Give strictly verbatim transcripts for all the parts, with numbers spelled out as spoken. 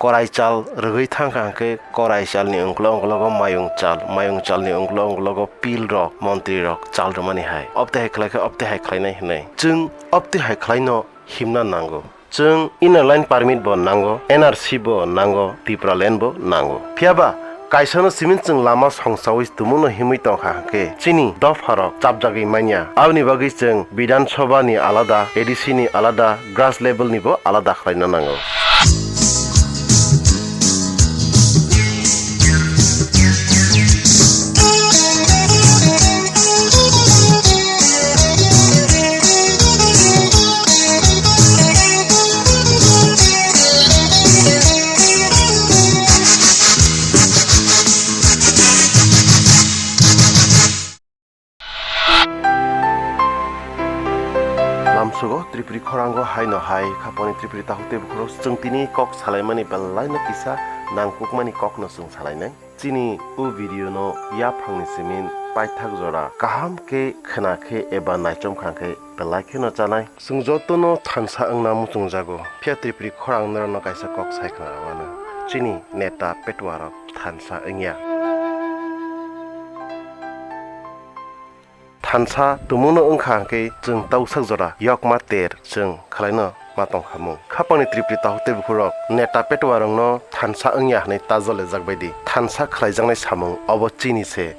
korai chal rwgwi thangkha hwnkhe korai chalni ungkulok ungkulogo mayung chal, mayung chalni ungkulok ungkulogo pil rok, montri rok chal rwmani hai. Obtwi hai khlai khe obtwi hai khlainai hwnwi. Chwng obtwi hai khlaino himna nango. Chwng Inner Line Permit bo nango, N R C bo nango, Tipraland bo nango. Phiyaba kaisano simi chwng lama songsaui tumungno himwi tongkha hwnkhe chini dopharok chapjagwi manya. Aboni bagwi chwng Bidhan Sabha ni alada, A D C ni alada, grass level ni bo alada khlaina nango. Lamsogo Tripuri khorango haino hai khapangni Tripuri takhuk tei bukhurok chwng tini kok salaimani belaino kisa nangkukmani kokno chwng salainai. Chini o video no yaphangni simin paithak jora kaham khe khna khe eba naichom kha khe belai kheno chanai. Chwng jotono thansa wngna muchungjago. Phiya Tripuri khorang norokno kaisa kok sai khna rwmano. Chini neta petuarok thansa wngya. Thansa tumungno wngkha hwnkhe chwng tausak jora yokma ter chwng khwlaino ma tongkhamung. Khapangni Tripuri takhuk tei bukhurok neta petuarokno thansa wngya hwnwi tajol ejak baidi thansa khlaijaknai samung obo chini se.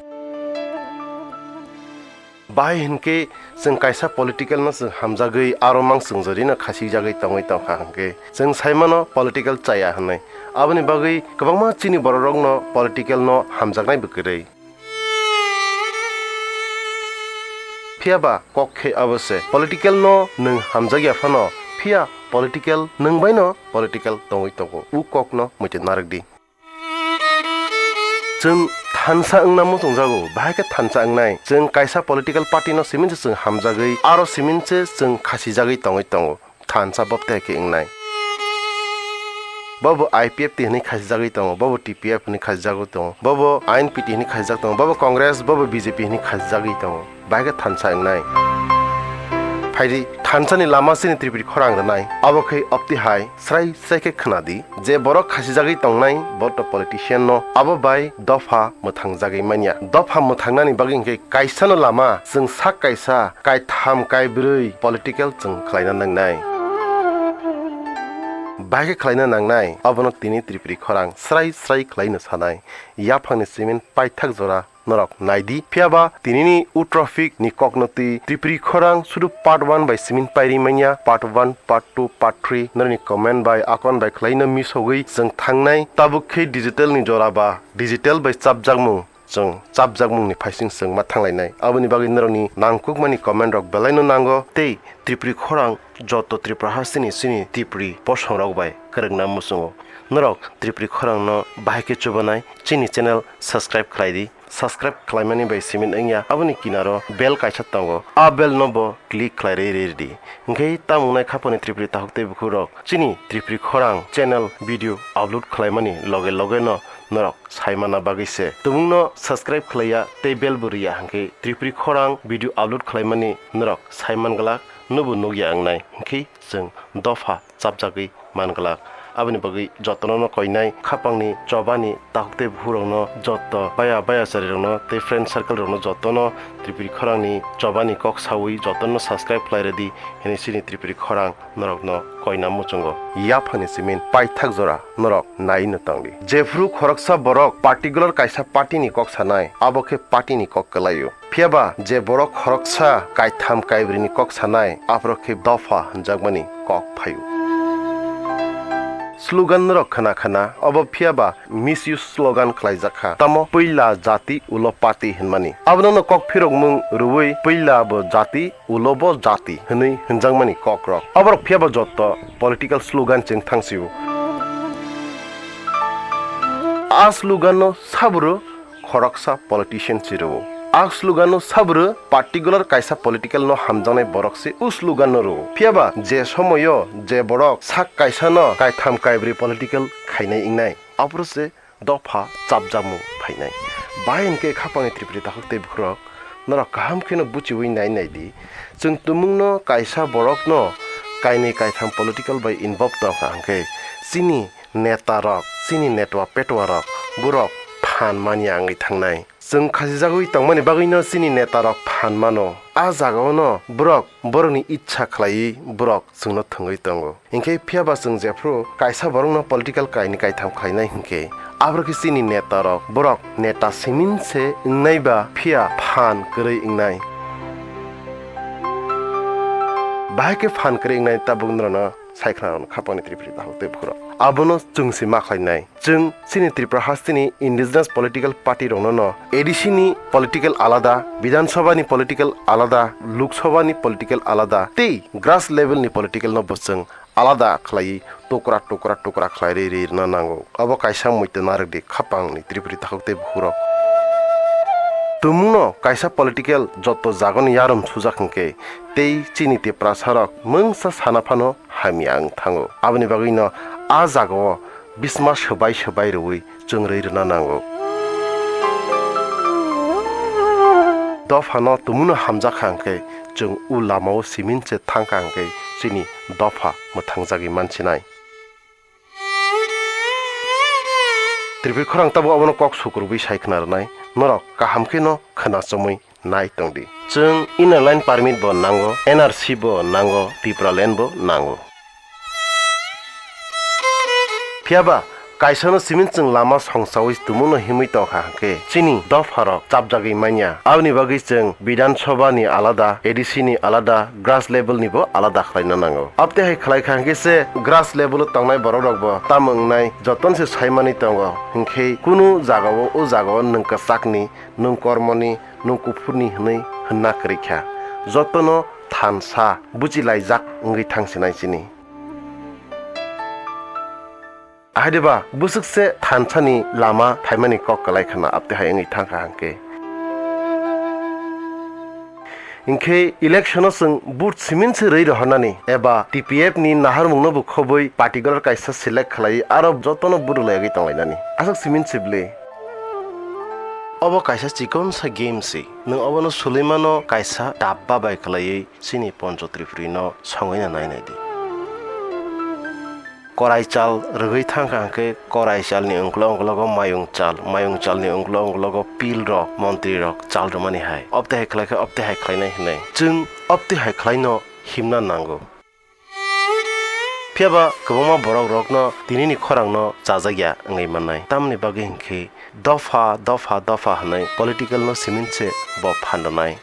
Bahai hinkhe chwng kaisa political no chwng hamjagwi aro mang chwng jorino khasijagwi tongwi tongkha hinkhe chwng saimano political chaya hwnwi. Aboni bagwi kwbangma chini bororokno political no hamjaknai bwkwrwi. Phiyaba kok khe abo se political no nwng hamjakya phano phiya political nwng baino political tongwi tongo. U kok no muitu narwk di. Chwng thansa wngna muchungjago, bahai khe thansa wngnai. Chwng kaisa political party no simin se chwng hamjagwi, aro simin se chwng khasijagwi tongwi tongo. Thansa bobte khe wngnai. Bobo I P F T hinwi khasijagwi tongo, bobo T P F hinwi khasijagwi tongo, bobo I N P T hinwi khasijak tongo, bobo Congress, bobo B J P hinwi khasijagwi tongo. Bahai khe thansa wngnai. Phaidi thansani lama chini Tripuri khorang rwnai, abo khe opti hai srai srai khe khna di. Je borok khasijagwi tongnai, bo to politician no, abo bai dopha mwthangjagwi manya. Dopha mwthangnani bagwi hinkhe kaisano lama, chwng sak kaisa, kaitham, kaibrwi political chwng khlaina nangnai. Bahai khe khlaina nangnai, abono tini Tripuri khorang srai srai khlaino sanai. Yaphangni simin paithak jora norok nai di. Phiyaba tinini u traffic ni kokno twi Tripuri khorang sudu part one bai simin pairi manya, part one, part two, part three norokni comment bai akon bai khlaino misogwi chwng thangnai. Tabuk khe digital ni jora ba digital bai chapjakmung chwng chapjakmung ni phaising chwng ma thanglainai. Aboni bagwi norokni nangkukmani comment rok belaino nango tei Tripuri khorang joto Tripura hasteni chini Tripuri bosong rok bai kwrwngna muchungo. Norok Tripuri khorang no bahai khe chubanai chini channel subscribe khlai di. Subscribe khlaimani bai simin wngya, aboni kinaro bell kaisa tongo, a bell no bo click khlai rwi riri di. Hinkhe tamo wngnai khapangni Tripuri takhuk tei bukhuk rok chini Tripuri khorang channel video upload khlaimani loge loge no norok saimana bagwi se. Tumungno subscribe khlaiya tei bell bo riya hinkhe Tripuri khorang video upload khlaimani norok saiman glak, nobo nukya wngnai hinkhe chwng dopha chapjagwi man glak. Aboni bagwi jotono no koinai khapangni chobani takhuk tei bukhurokno joto baya baya charirokno tei friend circle rokno jotono Tripuri khorangni chobani kok saui jotono subscribe khlai rwdi hinwi chini Tripuri khorang norokno koina muchungo. Yaphangni simin paithak jora norok naino tongdi. Jephru khoroksa borok particular kaisa party ni kok sanai, abo khe party ni kok kwlaio. Phiyaba je borok khoroksa kaitham kaibrwini kok sanai, aphuru khe dopha hwnjakmani kok phaio. Slogan rok khna khna, obo phiyaba misuse slogan khlaijak kha. Tamo puila jati ulo party hwnmani. Abono no kok phirokmung rwui puila bo jati, ulo bo jati hwnwi hwnjakmani kok rok. Aborok phiyaba jotto political slogan chwng thangsio. A slogan no saburo khoroksa politician se rwo. A slogan no saburo particular kaisa political no hamjaknai borok se u slogan no rwo. Phiyaba je somoyo je borok sak kaisa no kaitham kaibrwi political khainai wngnai, aphuru se dopha chapjakmung phainai. Bahai hinkhe khapangni Tripuri takhuk tei bukhurok norok kaham kheno buchiui nai nai di. Chwng tumungno kaisa borokno kainwi kaitham political bai involve tongkha hinkhe chini Neta rok, chini netwa petwa rok, borok phan manya wngwi thangnai. Chwng khachijagwi tongmani bagwino chini neta rok phan mano. A jagao no borok borokni ichha khlaiwi borok chwngno thwngwi tongo. Hinkhe phiyaba chwng jephru kaisa borokno political kaini kaitham khlainai hinkhe, aborok khe chini neta rok, borok neta simin se wngnai ba phiya phan kwrwi wngnai. Bahai khe phan kwrwi wngnai tabuk norokno sai khna rwno khapangni Tripuri takhuk tei bukhurok. Abono chwng se ma khlainai. Chwng chini Tripura hasteni indigenous political party rokno no A D C ni political alada, Bidhan Sabha ni political alada, Lok Sabha ni political alada tei grass level ni political no bo chwng alada khlaiwi tukra tukra tukra khlai rwi rwi rwna nango. Abo kaisa muitu narwk di khapangni Tripuri takhuk tei bukhurok. Tumungno kaisa political joto jagoni yarum sujak hinkhe tei chini Tiprasarok mungsa sana phano hamya wng thango. Aboni bagwino a jagao bisma swbai swbai rwui chwng rwi rwna nango. Dophano tumungno hamjakha hinkhe chwng o lamao simin se thangkha hinkhe chini dopha mwthangjagwi mansinai. Tripuri khorang tabuk abono kok sukurubui sai khna rwnai, norok kaham kheno khna chomui nai tongdi. Chwng Inner Line Permit bo nango, N R C bo nango, Tipraland bo nango. Phiyaba kaisano simin chwng lama songsaui tumungno himwi tongkha hwnkhe chini dopharok chapjagwi manya. Aboni bagwi chwng Bidhan Sabha ni alada, A D C ni alada, grass level ni bo alada khlaina nango. Abte hai khlaikha hwnkhe se grass level o tongnai borok rok bo tamo wngnai joton se saimani tongo, hwnkhe kunu jagao o jagao nwng kwchakni, nwng kormoni, nwng kuphurni hwnwi hwnna kwrwi kha. Jotono thansa buchilaijak wngwi thangsinai chini. Ahai de ba bwswk se thansani lama phaimani kok kwlai khana, abte hai wngwi thangkha hwnkhe. Hinkhe election-o chwng vote simin se rwi rohornani eba T P F ni naharmungno bo khobwi particular kaisa select khlaiwi aro jotono vote rwlaiwi tonglainani. Aswk simin se bwle? Obo kaisa chikonsa game se. Nwng obono swlwi mano kaisa dabba bai khlaiwi chini Poncho Tripuri no songwi na nai nai di. Korai chal rwgwi thang kha hwnkhe korai chal ni ungklo ungklogo mayung chal, mayung chal ni ungklo ungklogo pil rok, montri rok chal rwmani hai. Obte hai khlai khe obte hai khlainai hwnwi chwng obte hai khlaino himna nango. Phiyaba kwbangma borok rokno tinini khorang no chajak ya wngwi mannai. Tamoni bagwi hwnkhe dopha, dopha, dopha hwnwi political no simin se bo phan rwnai.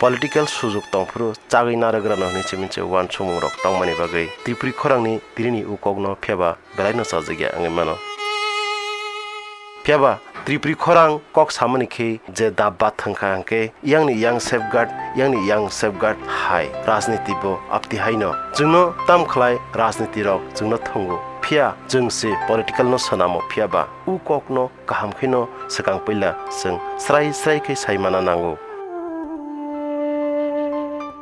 Political sujuk tongphuru chagwi narwk rwno hwnwi simin se uansukmung rok tongmani bagwi Tripuri khorangni tinini ukok no phiyaba belai no chajak ya wngwi mano. Phiyaba Tripuri khorang kok samani khe je dabba thwngkha hwnkhe yangni yang safeguard, yangni yang safeguard hai rajniti bo abti haino. Chwngno tam khlai rajniti rok chwngno thwngo. Phiya chwng se political no swnamo, phiyaba u kok no kaham kheno swkang puila chwng srai srai khe sai mana nango.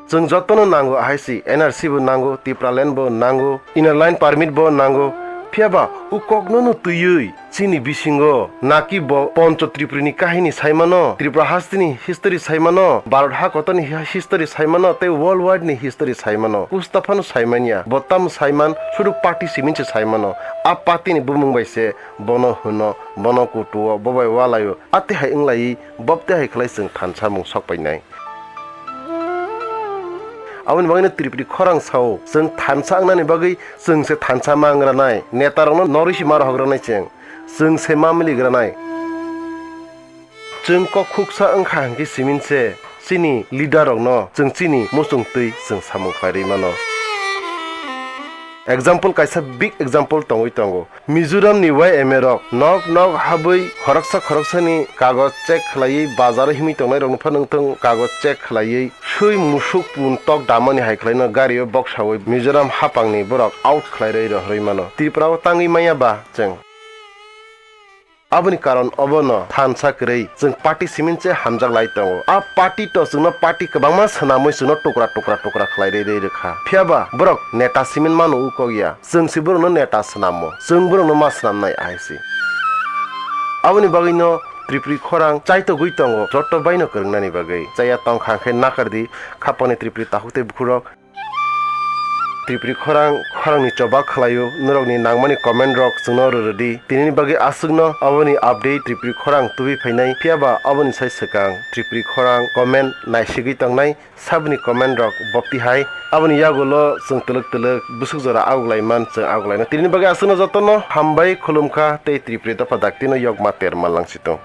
Chwng jotono nango, ahaisi N R C bo nango, Tipraland bo nango, Inner Line Permit bo nango, phiyaba u kokno no twiwi chini bisingo naki bo Poncho Tripuri ni kahini saimano, Tripura hasteni history saimano, Bharat ha kotorni hi-, history saimano tei world wide ni history saimano, pusta phano saimanya, bo tamo saiman, sudu party simin se saimano, a party ni bumung bai se bono hwno, bono kutuo, bo bai walaio, atihai wnglaiwi, bobte hai khlai chwng thansa mung sok painai. Aboni bagwino Tripuri khorang sao, chwng thansa wngnani bagwi chwng se thansa ma wngranai. Neta rokno norwi se ma rohogranai chwng. Chwng se ma miligranai. Chwng kok khuksa wngkha hwnkhe simin se chini leader rokno chwng chini muchung twi chwng samung khlai rwi mano. Example kaisa big example tongwi tongo. Mizoram ni Y M A rok nok nok habwi khoroksa khoroksani kagoj check khlaiwi, bazaro himwi tongnai rokno phano wngthong kagoj check khlaiwi, swi musuk pun tok damani hai khlaino gario boksawi Mizoram hapangni borok out khlai rwi rohorwi mano. Tripura o tangwi manya ba chwng? Aboni karon obono thansa kwrwi chwng party simin se hamjak lai tongo. A party to chwngno party kwbangma swnamwi chwngno tukra tukra tukra khlai rwi rwi rwkha. Phiyaba borok neta simin mano u kok ya. Chwng se borokno neta swnamo, chwng borokno ma swnamnai ahaisi. Aboni bagwino Tripuri khorang chaitogwi tongo, joto baino kwrwngnani bagwi. Chaya tongkha khe nakardi, khapangni Tripuri takhuk tei bukhurok. Tripuri khorang, khorangni choba khlaio, norokni nangmani comment rok chwngno rwrwdi. Tinini bagwi aswkno aboni update Tripuri khorang tubui phainai, phiyaba aboni sai swkang Tripuri khorang comment naisigwi tongnai, saboni comment rok bopti hai. Aboni yagulo chwng twlwk twlwk bwswk jora aguklai man, chwng aguklaino. Tinini bagwi aswkno jotono hambai khulumkha tei Tripuri dopha daktino yokma terma langsitung.